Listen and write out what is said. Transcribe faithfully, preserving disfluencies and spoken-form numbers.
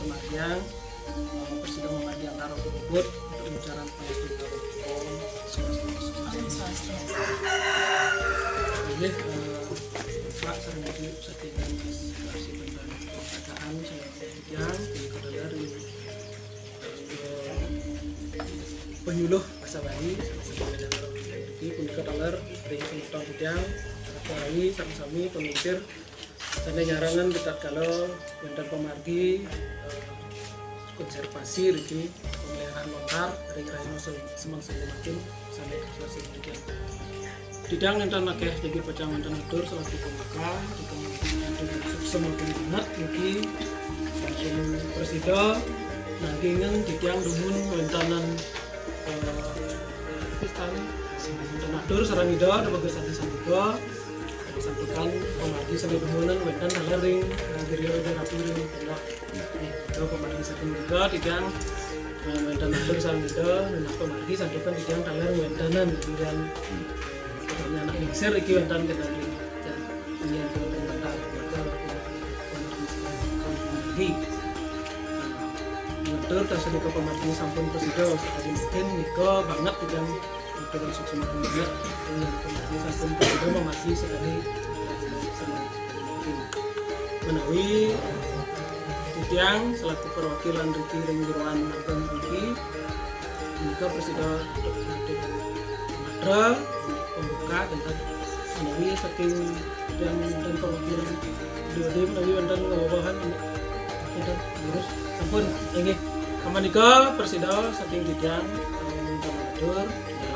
Pamargian, eh, prasida mamargi antara puput untuk ngucaran pangastuti karo Om Swastiastu. Inggih, eh, Pak sareng Ibu saking Dinas Koperasi Pertanahan Perpustakaan, salam yang punika taler, eh, penyuluh basa Bali, salah satu dalam punika taler ring semeton titiang, para kiai sareng sami pamimpin sané nyarengan ritatkala wénten pamargi, eh, konservasi riki, pemeliharaan lontar ring rahina se-, semeng sané makin sané sasi titiang. Titiang nénten akéh jagi pacang wénten atur selaku pembuka, titiang suksma banget niki sampun prasida nanging titiang dumun wéntenan, eh, wénten atur sareng Ida, dumados sami santukan, santukan pamargi sané dumunan wénten taler ring, eh, griya Ida Ratu ring Pondok. Nika pamargi saking nika titiang, eh, wénten atur sareng Ida, nunas pamargi santukan titiang taler wéntenan ring, eh, anak lingsir iki wénten kénten ring, ring wénten wénten. Nika pamargi saking pamargi. Nah, nutur tasanika pamargi sampun prasida sakadi mungkin nika banget titiang nutur suksma banget. Nika pamargi sampun prasida mamargi sakadi mungkin. Menawi titiang selaku perwakilan riki ring Jeroan Agung riki, nika prasida untuk ngatur mantra pembuka tentang menawi saking titiang dan perwakilan Dewi menawi wénten ngawawahan, wénten lurus. Sampun, inggih. Samanika prasida saking titiang, eh, minta matur.